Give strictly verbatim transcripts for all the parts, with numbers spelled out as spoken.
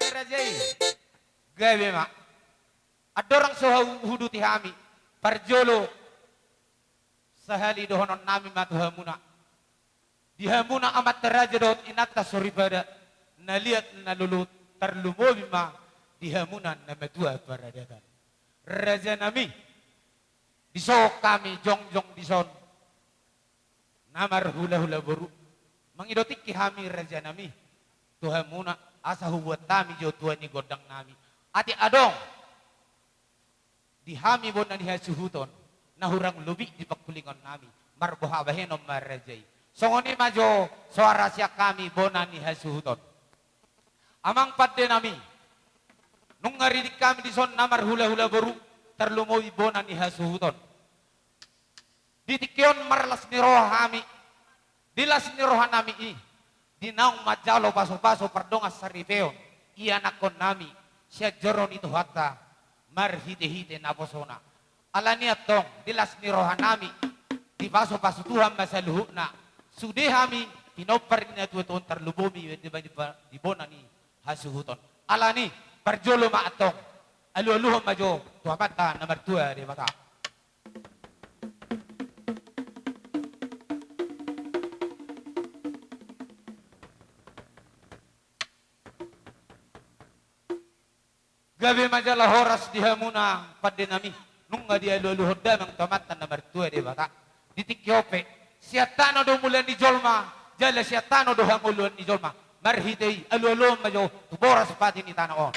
Raja i. Gabe ma. Andorang so huuduti hami, parjolo sahali dohonon nami ma tu hamuna. Di hamuna amanta raja dohot inanta soripada, na liat na lolo, tarlumobi ma di hamuna na matua paradatan. Raja nami, dison hami jongjong dison, na marhulahula boru, mangido tingki hami raja nami tu hamuna, asa hubuat hami jo tua ni gondang nami. Atik adong di hami bona ni hasuhuton na hurang lobi di pangkulingon nami, marboha bahenon ma raja i. Songon i ma jo soara sian hami bona ni hasuhuton. Amang pande nami, nunga riding hami dison na marhulahula boru, tarlumobi bona ni hasuhuton. Di tingki on marlas ni roha hami, di las ni roha nami i, di naung manjalo pasupasu pardongan saripeon, ianakhon nami sian joro ni Tuhanta, marhitehite naposona. Alani antong, di las ni roha nami, dipasupasu Tuhan ma saluhutna, sude hami pinompar ni natuatua on, tarlumobi di, di, di bona ni hasuhuton. Alani, parjolo ma antong, alualuhon ma jo tu Amanta na martua Debata. Gabe ma jala horas di hamuna pande nami, nunga dialualuhon damang tu Amanta na martua Debata. Di tingki on pe, sian tano do mula ni jolma, jala sian tano do hangoluan ni jolma. Marhite i, alualuhon ma jo tu boras pati ni tano on.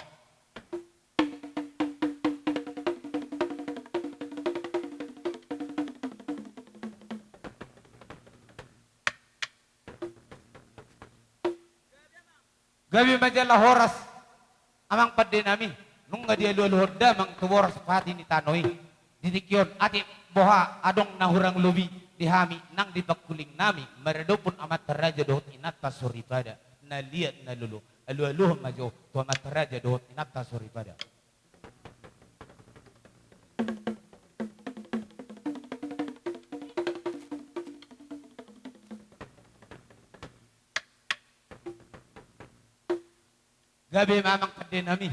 Gabe ma jala horas, amang pande nami, nunga dialualuhon damang tu boras pati ni tano i. Di tingki on, atik boha adong na hurang lobi di hami nang di pangkuling nami, maradophon amanta raja dohot inanta soripada, na liat na lolo, alualuhon ma jo tu amanta raja dohot inanta soripada. Gabe ma amang pande nami.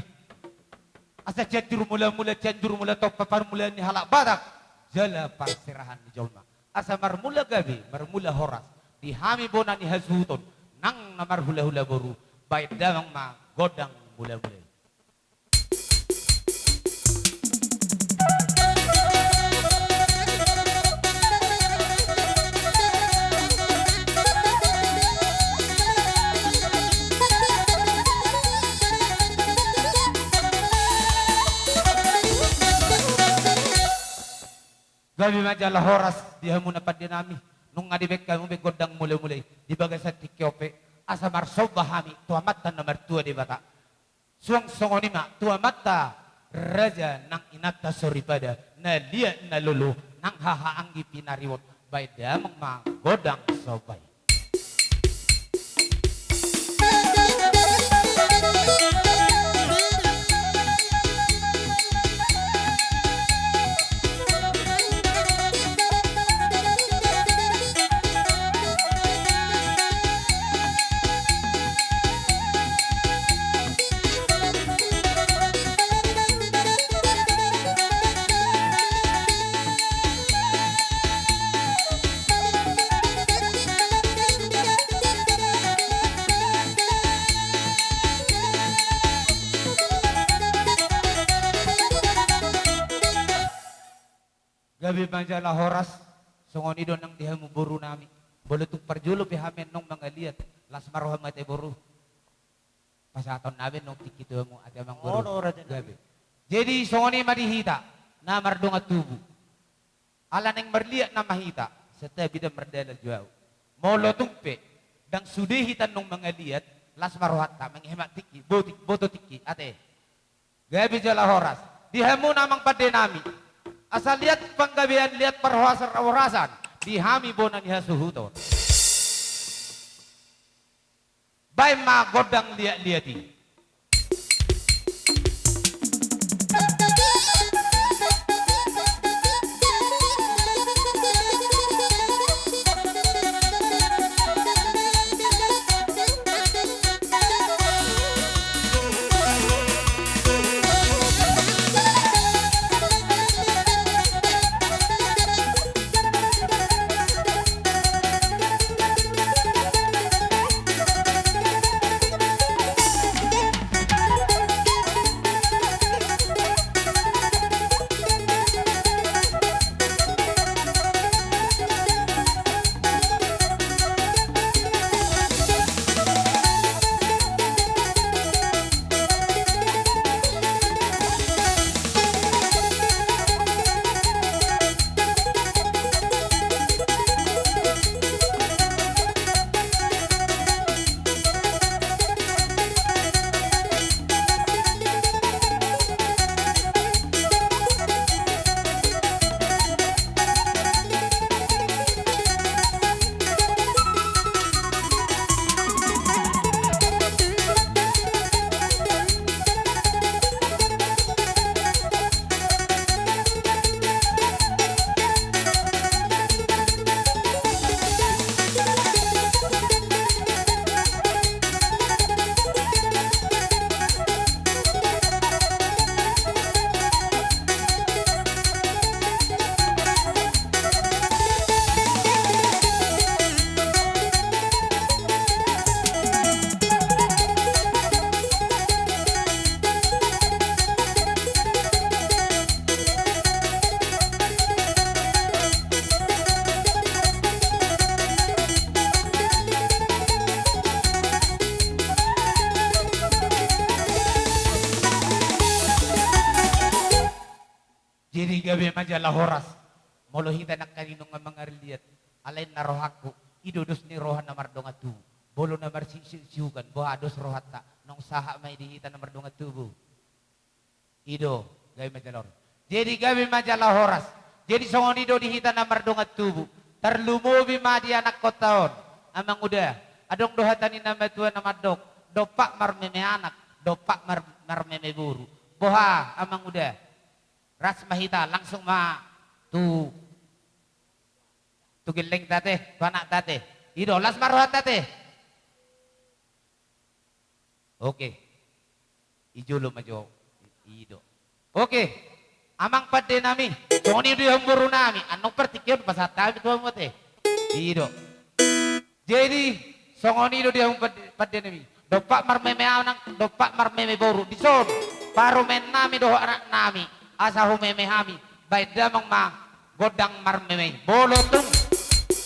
Asa Cianjur Mulamula, Cianjur Mulatompa, parmulaan ni halak Batak jala parserahan ni jolma. Asa marmula gabe, marmula horas di hami bona ni hasuhuton nang na marhulahula boru, baen damang ma gondang mulamula i. Gabe ma jala horas di hamuna pande nami, nunga dibaen hamu be gondang mulamula i di bagasan tingki on pe, asa marsomba hami tu Amanta na martua Debata. Suang songon i ma tu amanta raja nang inanta soripada, na liat na lolo nang hahaanggi pinariwon, baen damang ma gondang somba i. Gabe ma jala horas, songon i do nang di hamu boru nami. Molo tung parjolo pe hami annon mangaliat, las ma roham ate boru. Pasahaton nami annon tingki tu hamu ate amang boru. Gabe. Jadi songon i ma di hita na mardongan tubu. Ala naeng marliat nama hita, santabi ndang mardalan jo au. Molo tung pe ndang sude hita annon mangaliat, las ma rohanta, manghemat tingki, botik, boto tingki ate. Gabe jala horas di hamuna amang pande nami. Asa liat panggabean, liat parhorasan, horasan di hami bona ni hasuhuton. Baen ma gondang liatliat i. Jadi gabe ma jala horas. Molo hita nangkaningan mangarliat, alai na rohangku, i do dos ni roha na mardongan tubu. Molo na marsiusiukan, boha dos rohanta, naung sahat ma i di hita na mardongan tubu. I do, gabe ma jala horas. Jadi gabe ma jala horas. Jadi songon i do di hita na mardongan tubu. Tarlumobi ma di anakkonta on, amang uda. Adong do hata ni na matua na mandok, dompak marmeme anak, dompak mar-, marmeme boru. Boha, amang uda. Ras ma hita, langsung ma tu, tu gellengta te, tu anakta te. I do, las ma rohanta te. Oke. I jolo ma jo. I do. Oke. Amang pande nami. Songon i do di hamu boru nami. Annon partingkian pasahat hami tu hamu ate. I do. Jadi, songon i do di hamu pande, pande nami. Dompak marmeme anak, dompak marmeme boru. Dison, parumaen nami dohot anak nami. Asa humeme hami. Baen damang ma gondang marmeme. Molo tung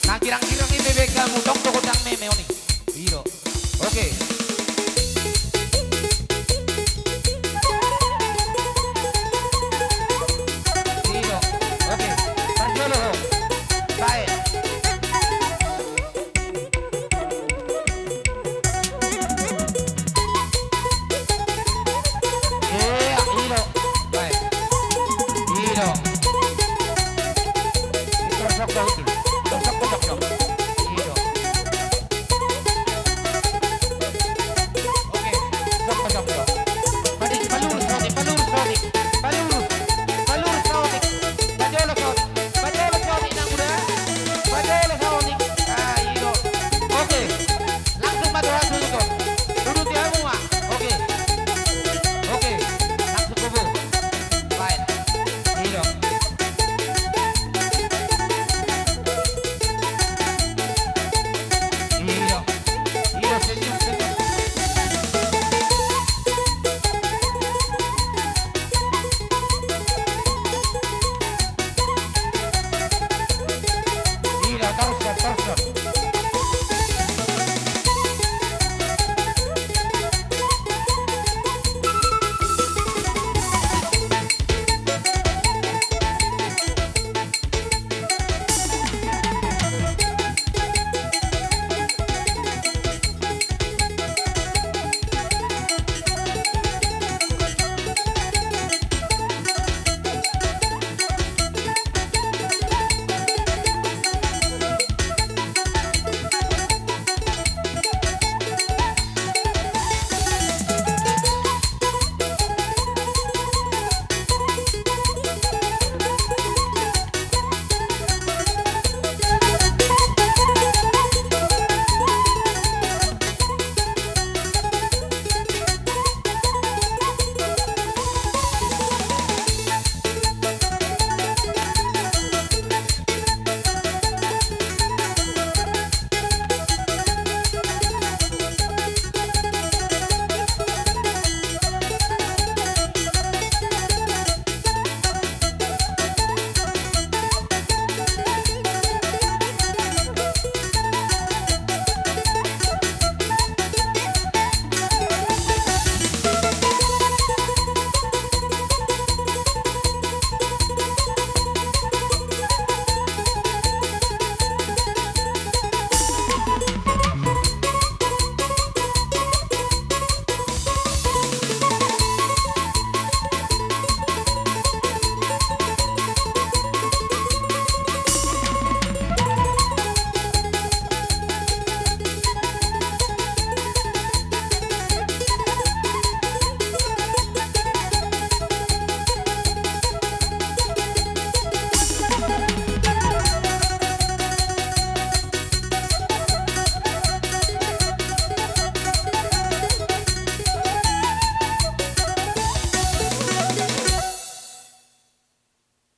na girang-girang i bebek hamu, tong do gondang meme on i. I do. Oke. I do. Oke. Parjolo ho. Bae. Iya, i do. Bae. I do. Torsok, torsok, torsok, torsok. I do. Oke, sok, sok, sok. Padi, palurus, padi, palurus, padi. Palurus, palurus, padi. Pajolo, padi. Pajolo saotik, nang uda. Pajolo saotik. Ah, i do. Oke. Langsung ma tu hamu, tu hamu. Uduti hamu ma. Oke. Oke. Langsung kubu. Baen. I do. I do. I do, senyum, senyum. I do, torso, torso.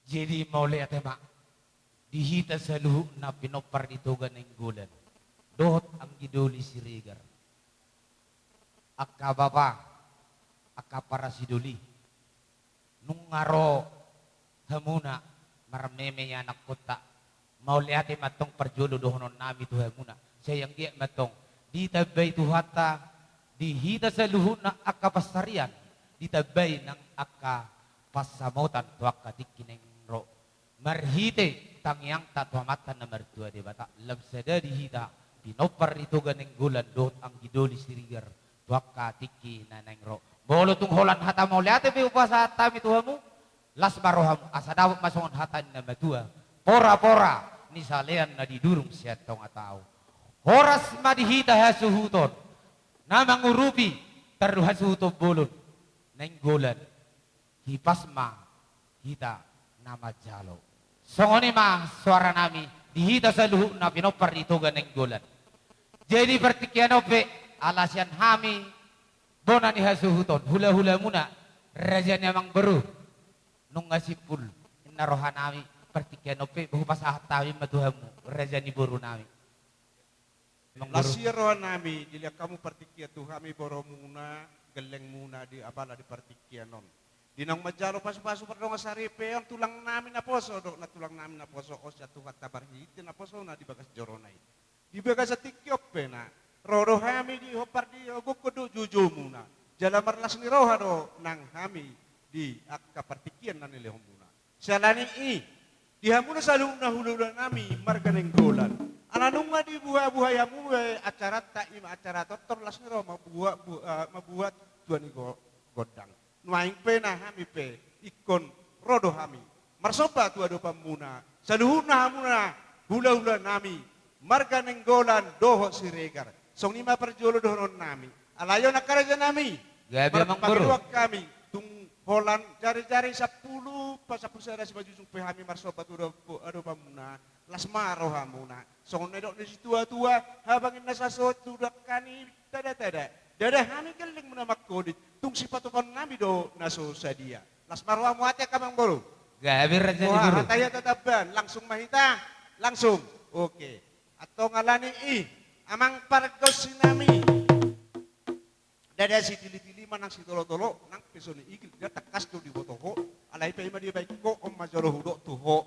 Jadi mauliate ma di hita saluhutna pinompar di Toga Nainggolan dohot anggi doli Siregar, angka bapa, angka parasidoli. Nunga ro hamuna marmeme i anakkonta. Mauliate ma antong parjolo dohonon nami tu hamuna. Sai anggiat ma antong ditambai Tuhanta di hita saluhutna angka pansarian, ditambai nang angka pansamotan tu angka tingki naeng Marhite tangiangta tu Amanta na martua Debata, lam sada di hita pinompar ni Toga Nainggolan dohot anggi doli Siregar tu angka tingki na naeng ro. Molo tung holan hata mauliate pe hupasahat hami tu hamu, las ma rohamu asa dapot ma songon hata ni na matua: Pora-pora ni salean na didurung sian tonga tao. Horas ma di hita hasuhuton na mangurupi tarlumobi hasuhuton bolon Nainggolan. Hipas ma hita na manjalo. Songon i ma soara nami di hita saluhutna pinompar ni Toga Nainggolan. Jadi partingkian on pe, ala sian hami bona ni hasuhuton, hula-hula muna, raja ni amangboru, nunga simpul inna roha nami. Partingkian on pe hupasahat hami ma tu hamu, raja ni boru nami. Las ia roha nami dilehon hamu partingkian tu hami, boru muna, gelleng muna di apala di partingkian on. Di naung manjalo pasu-pasu pardongan saripeon, tulang nami naposo dohot nantulang nami naposo on sian Tuhanta marhite naposona di bagas jorona i. Di bagasan tingki on pe na ro do hami di hompar di ogokkon dohot joujou muna. Jala marlas ni roha do nang hami di angka partingkian na nilehon muna. Siala ni i, di hamu na saluhutna hula-hula nami marga Nainggolan, ala nunga dibuha-buhai hamu be acaranta, i ma acara tortor las ni roha mambuat, bu-, eh, mambuat tua ni go-, gondang. Nuaeng pe na hami pe ingkon ro do hami marsomba tu adopan muna, saluhutna hamu na hula-hula nami marga Nainggolan dohot Siregar. Songon i ma parjolo dohonon nami. Alai on angka raja nami, gabe amangboru, marpangidoan hami, tung holan jari-jari sampulu, pasampulu sada simanjujung pe hami marsomba tu adop-, adopan muna, las ma roha muna. Songon na nidok ni situa-tua, habang inna sasohot tu dangka ni tada-tada, ndada hami gelleng muna mangkolit, tung sipatupaon nami do na so sadia. Las ma rohamu, ate angka amangboru. Gabe raja ni boru. Hata i tatamban, langsung ma hita, langsung. Oke. Antong ala ni i, amang pargonsi nami, ndada sitili-tili manang sitolo-tolo, nang pe so niigil, ndada tangkas do diboto ho. Alai pe i ma dibaen ho, on ma jolo hudok tu ho.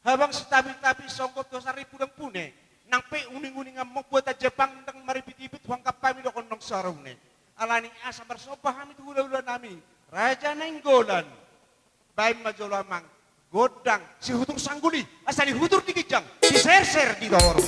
Habang sitapi-tapi songgot tu hasarian pudang pune, nang pe uning-uningan mambuat aja pangdang maripit-ipit, huanggap hami do on nang sarune. Ala ni i asa marsomba hami tu hula-hula nami, raja Nainggolan. Baen ma jolo amang gondang sihutur sangguli, asa dihutur di ginjang, diserser di toru.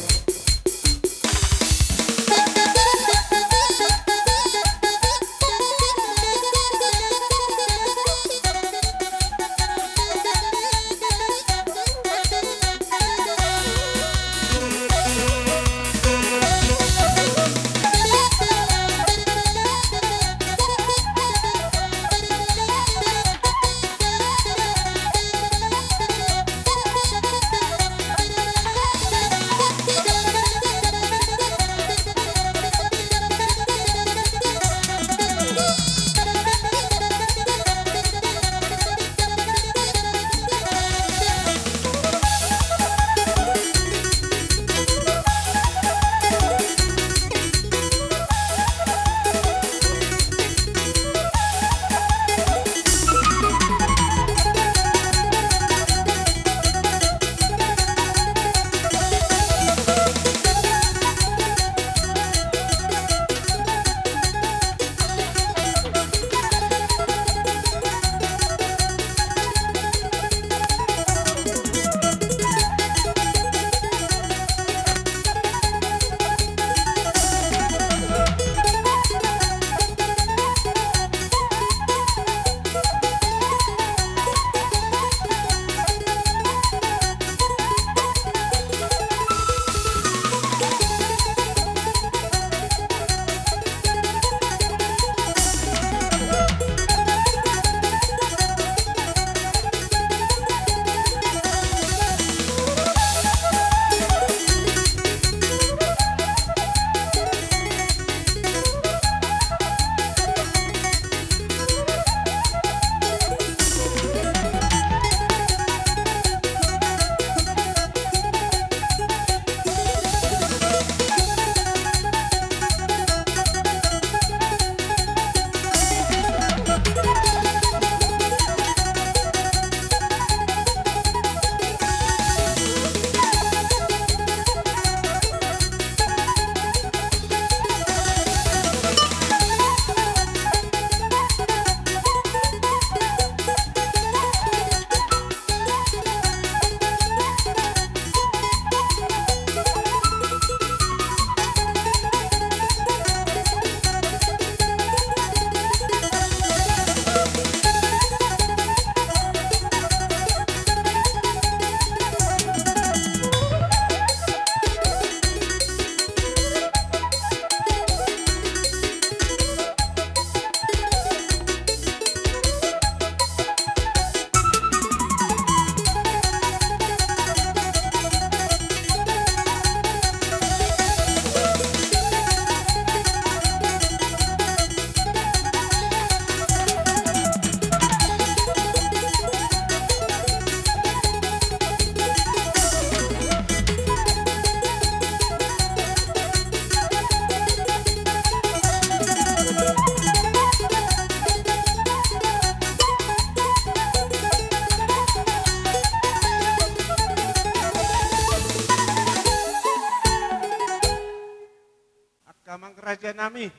Raja nami,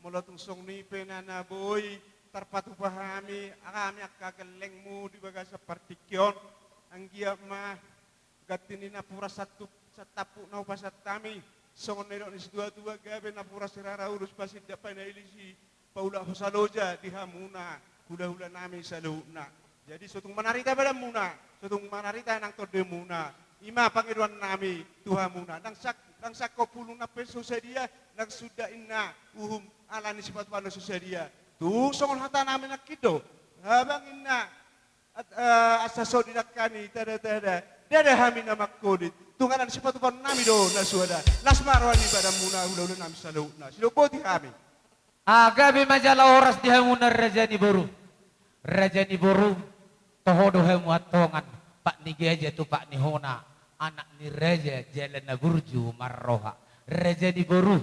molo tung songon i pe na, na boi tarpatupa hami, hami angka gellengmu di bagasan partingkian on, anggiat ma ganti ni napuran santampuk na hupasahat hami, songon na nidok ni situatua, gabe napuran sirara, ulos pasindak, panaili sipaulak hosa loja di hamuna hulahula nami saluhutna. Jadi so tung manarita badanmuna, so tung manarita nang tondimuna, i ma pangidoan nami tu hamuna. Ndang sak-, ndang sangkop uluna pe so sadia, ndang sundut inna uhum ala ni sipatupaon na so sadia. Tung songon hata nami nangkin do, habang inna, at-, eh, asa so didangkani tada-tada, ndada hami na mangkolit. Tung ala ni sipatupaon nami do na suada. Las ma roha ni badanmuna hulahula nami saluhutna. Sidok boti hami. Ah, gabe ma jala horas di hamuna raja ni boru. Raja ni boru, toho do hamu antongan, pat ni gaja tu pat ni hona, anak ni raja jala na burju marroha. Raja ni boru,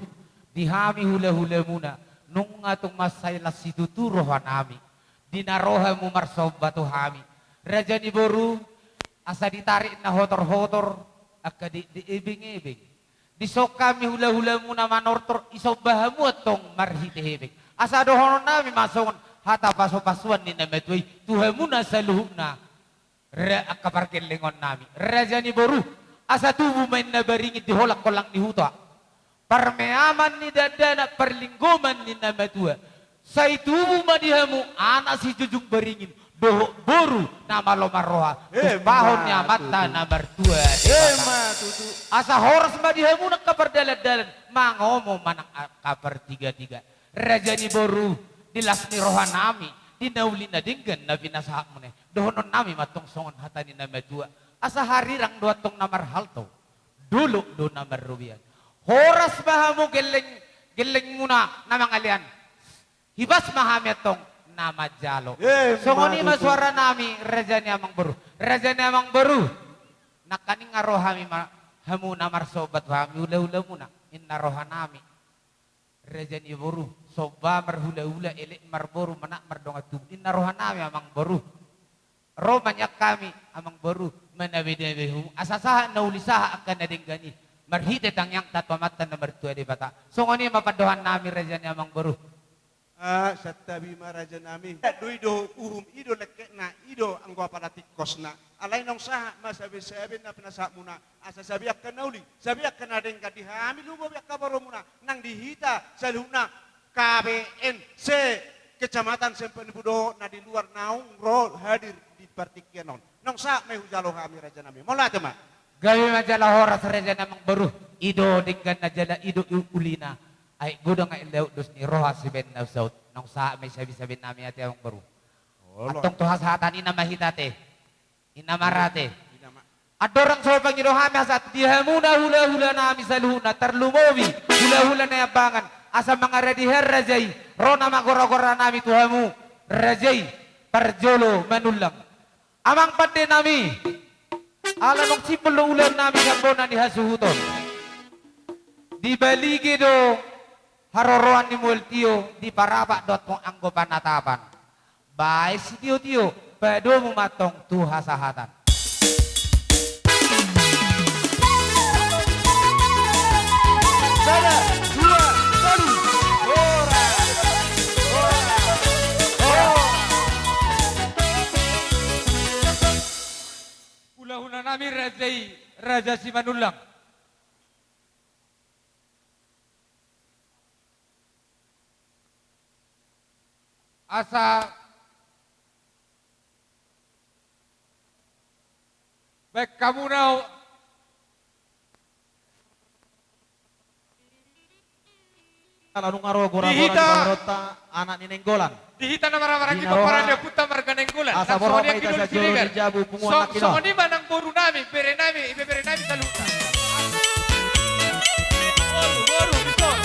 di hami hulahulamuna, nunga tung mansai las situtu roha nami di na ro hamu marsomba tu hami. Raja ni boru, asa ditarik na hotorhotor angka di, di ebeng-ebeng. Dison hami hulahulamuna manortor, disomba hamu antong marhite ebeng. Asa dohonon nami ma songon hata pasupasuan ni na matua i tu hamuna saluhutna. Ra-, angka pargellengon nami, raja ni boru, asa tubu ma inna baringin di holangholang ni huta, parmeaman ni dakdanak, parlinggoman ni na matua. Sai tubu ma di hamu anak sijujung baringin dohot boru na malo marroha, eh, tumpahon ni amanta na martua Debata. Asa horas ma di hamu angka pardalandalan, mangomo manang angka partigatiga. Raja ni boru, di las ni roha nami, di na uli na denggan na pinasahatmuna i, dohonon nami ma antong songon hata ni na matua: Asa harirang do antong na marhalto, dolok do na marrobean. Horas ma hamu gelleng, gellengmuna na mangalean. Hibas ma hami antong na manjalo. Eh, songon i ma suara nami, raja ni amangboru. Raja ni amangboru, nangkaning nga ro hami ma, hamu na marsomba tu hami hulahulamuna, inna roha nami. Raja ni boru, somba marhulahula, elek marboru, manat mardongan tubu, inna roha nami amangboru. Ro ma nian hami amangboru manabenabe hamu, asa sahat na uli sahat angka na denggan i, marhite tangiangta tu Amanta na martua Debata. Songon i ma pandohan nami raja ni amangboru. Ah, santabi ma raja nami. Ndada do i do uhum, i do lengketna, i do anggo apala tingkosna. Alai naung sahat ma sabesabe na pinasahatmuna, asa sabe angka na uli, sabe angka na denggan di hami lumobi angka borumuna nang di hita saluhutna K B N se Kecamatan Sempen ni Pudohot na di luar naung ro hadir di partingkian on. Naung sahat ma i hujalo hami raja nami. Mauliate ma. Gabe ma jala horas raja ni amangboru. I do dengganna jala i do u-, ulina. Aek godang aek laut, dos ni roha sibahen na saut. Naung sahat ma i sabesabe nami ate amangboru. Antong tu hasahatan i nama hita ate. Inna ma ra ate. Andorang so pangido hami asa di hamuna hulahula nami saluhutna, tarlumobi hulahula Naimbangan, asa mangaradi hami raja i, ro nama goragora nami tu hamu raja i, parjolo Manullang. Amang pande nami, ala naung simpul do ulaon nami sian bona ni hasuhuton. Dibalige do haroroan ni mual tio, diparapak do antong anggo panatapan. Baen sitiotio, padomu ma antong tu hasahatan. Sada, dua, tolu. Horas. Horas. Horas. Hulahula nami raja i, Raja Simanullang. Asa baen hamu na ala nunga ro gora-gora di hita, anak ni Nainggolan. Di hita na marhahamaranggi pomparan ni ompunta marga Nainggolan. Asa nang borhat songon i ma hita angka na di jabu punguan. Songon i ma nang boru nami, bere nami, ibebere nami saluhutna. Boru, boru, dison.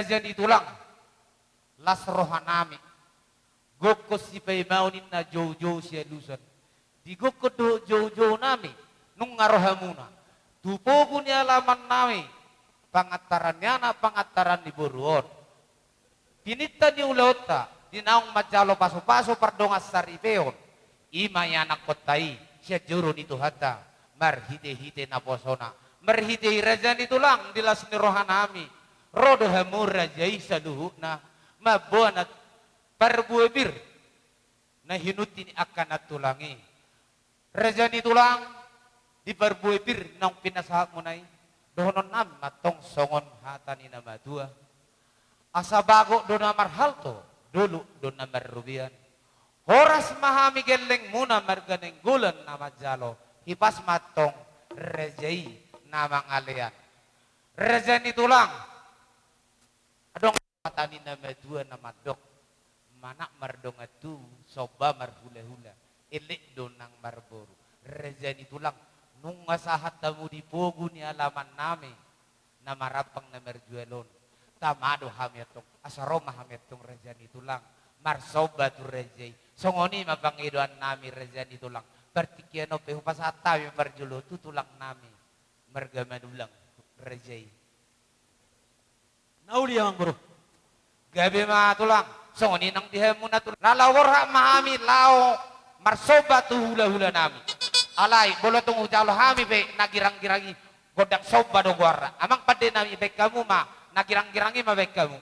Raja ni tulang, las rohanami. Gokhon sipaimaon ninna, joujou sialusan. Di gokhon dohot joujounami, nunga rohamuna tu pogu ni alamannami, pangantaran ni anak, pangantaran ni boru on. Pinta ni ulaonta, di naung manjalo pasupasu pardongan saripeon, i ma ianakkonta i sian joro ni Tuhanta, marhitehite naposona, marhite i raja ni tulang di las ni rohanami, ro do hamu raja i saluhutna, mamboan parbue pir na hinunti ni angka nantulang i. Raja ni tulang, di parbue pir naung pinasahatmuna i, dohononnami ma antong songon hata ni na matua: Asa bagot do na marhalto, dolok do na marrobean. Horas ma hami gellengmuna marga Nainggolan na manjalo, hipas ma antong raja i na mangalean. Raja ni tulang, adong hata ni na matua na mandok: Manat mardongan tubu, somba marhulahula, elek do nang marboru. Raja ni tulang, nunga sahat hamu di pogu ni alamannami na marampang na marjual on, tama do hami antong, asa ro ma hami antong raja ni tulang marsomba tu raja i. Songon i ma pangidoannami raja ni tulang. Partingkian on pe hupasahat hami parjolo tu tulangnami marga Manulang, raja i. Na uli, amang boru. Gabe ma tulang, songon i nang di hamuna tulang. Na laho borhat ma hami laho marsomba tu hulahulanami. Alai molo tung hujalo hami pe na girang-girang i, gondang somba do goarna. Amang pandenami, baen hamu ma na girang-girang i ma, baen hamu.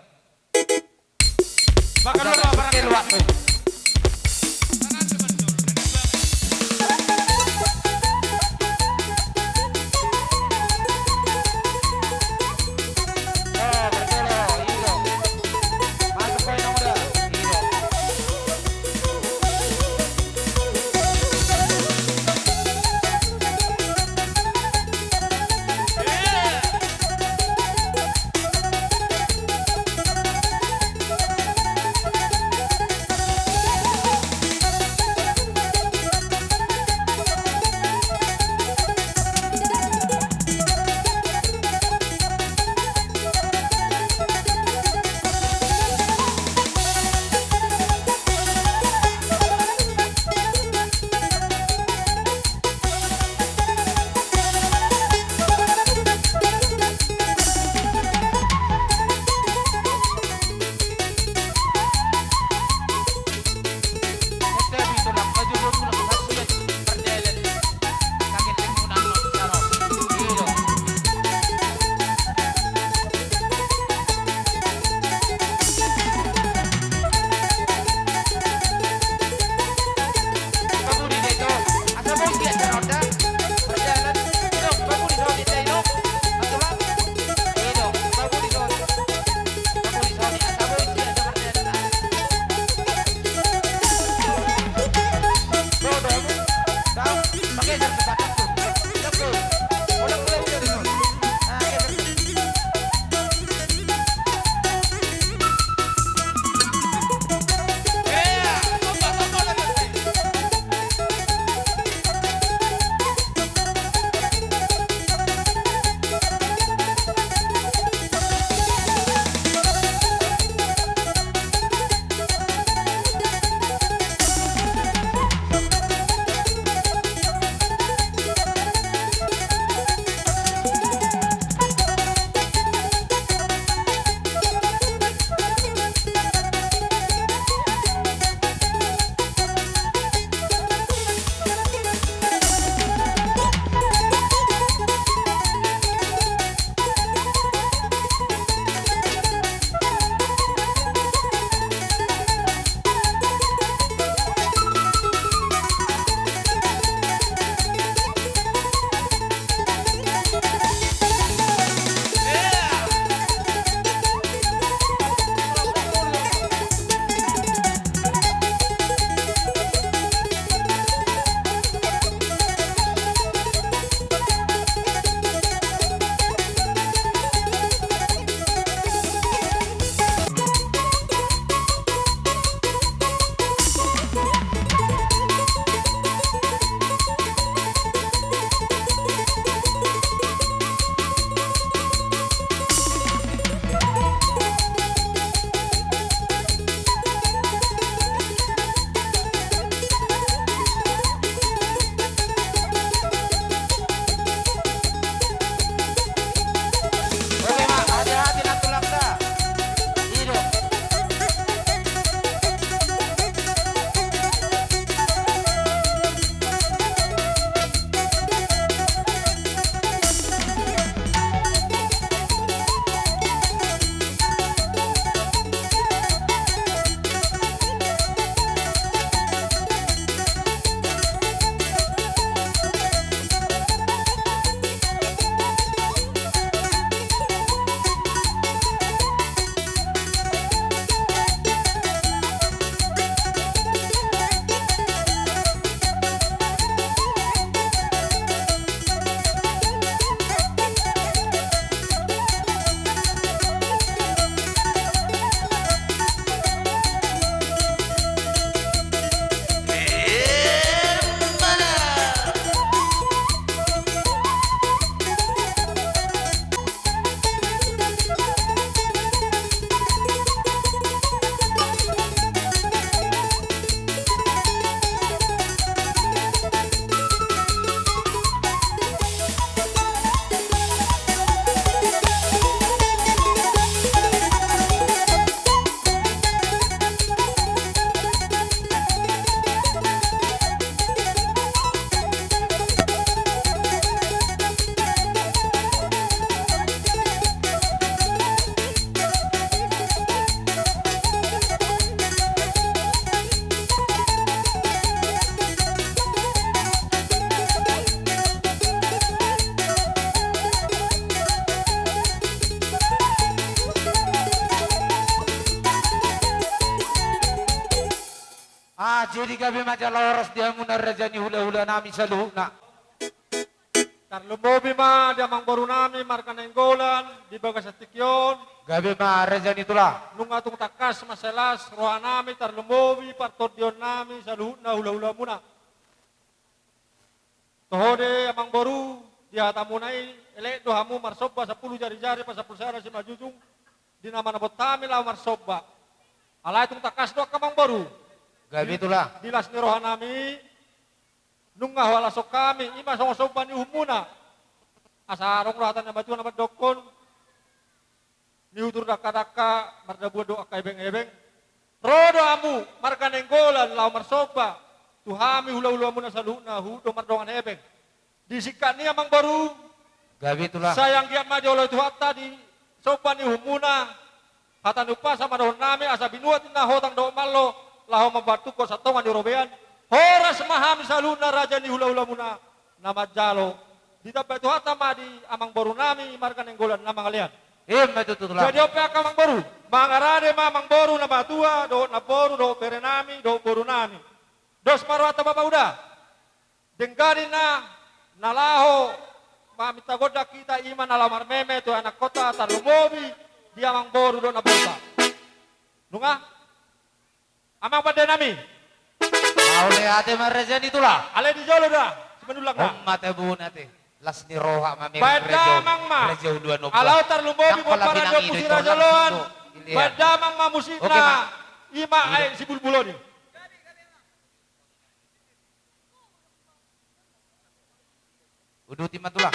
Makan dulu, barang keluar. Jadi gabe ma jala horas di hamuna raja ni hula-hula nami saluhutna. Tarlumobi ma di amangboru nami marga Nainggolan di bagasan tingki on. Gabe ma raja ni tulang. Nunga tung tangkas mansai las roha nami tarlumobi partondion nami saluhutna hula-hula muna. Toho do amangboru, di hatamuna i, elek do hamu marsomba sampulu jari-jari pasampulu sada simanjujung, di na manopot hami laho marsomba. Alai tung tangkas do angka amangboru. Gabe tulang. Di las ni roha nami, nunga huhalashon hami, i ma songon somba ni uhumuna. Asa adong do hata ni natuatua na mandokkon, nihutur dangka-dangka, mardabuan do angka ebeng-ebeng. Ro do hamu marga Nainggolan laho marsomba tu hami hula-hula muna saluhutna, huhut do mardongan ebeng. Di singkat ni amangboru, gabe tulang, sai anggiat ma dioloi Tuhanta di somba ni uhumuna. Hata ni umpasa ma dohonon nami, asa binuat ninna hotang dohot mallo, laho mambantukkon santongan ni robean. Horas ma hami saluhutna raja ni hula-hula muna na manjalo. Ditambai Tuhanta ma di amangboru nami marga Nainggolan na mangalean. Ima tutu tulang. Jadi on pe angka amangboru, mangarade ma amangboru na matua dohot namboru dohot bere nami dohot boru nami. Dos ma rohanta Bapak Uda. Denggan ninna na laho maminta gondang hita, i ma na laho marmeme tu anakkonta, tarlumobi di amangboru dohot namborunta. Nunga? Amang pande nami. Mauliate ma raja ni tulang. Alai di jolo da Simanullang da. On ma tabona ate. Las ni roha ma. Baen damang ma. Raja Uluan Omba. Ala on tarlumobi pomparan ni ompu si Raja Oloan. Baen damang ma musikna. Oke ma. I ma Aek Sibulbul on i. Uduti ma tulang.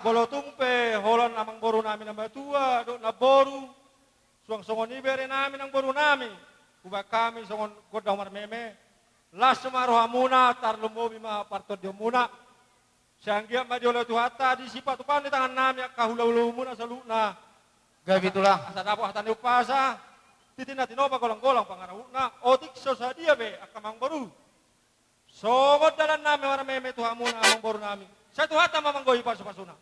Molo tung pe holan amangboru nami na matua dohot namboru, suang songon i bere nami namboru nami, hubaen hami songon gondang marmeme, las ma rohamuna, tarlumobi ma partondionmuna. Sai anggiat ma dioloi Tuhanta di sipatupaon ni tangan nami angka hulahula muna saluhutna. Gabe tulang. Asa dapot hata ni umpasa, tintin na tinopa, golanggolang pangarahutna, otik so sadia be angka amangboru. Songon dalan nami marmeme tu hamuna amangboru nami. Sai Tuhanta ma manggohi pasupasuna.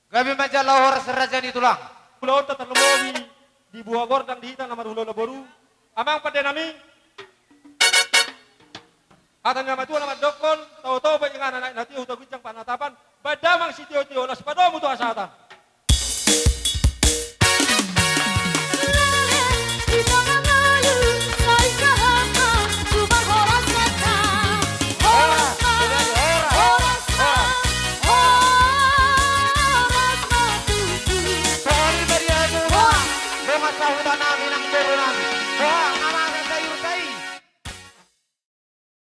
Gabe ma jala horas raja ni tulang. Ulaonta tarlumobi di buha gondang di hita na marhulahula boru. Amang pande nami. Hata ni na matua na mandokkon, tao-tao pe inganan aek na tio, huta ginjang panatapan, baen damang sitio-tio, las padomu tu hasahatan.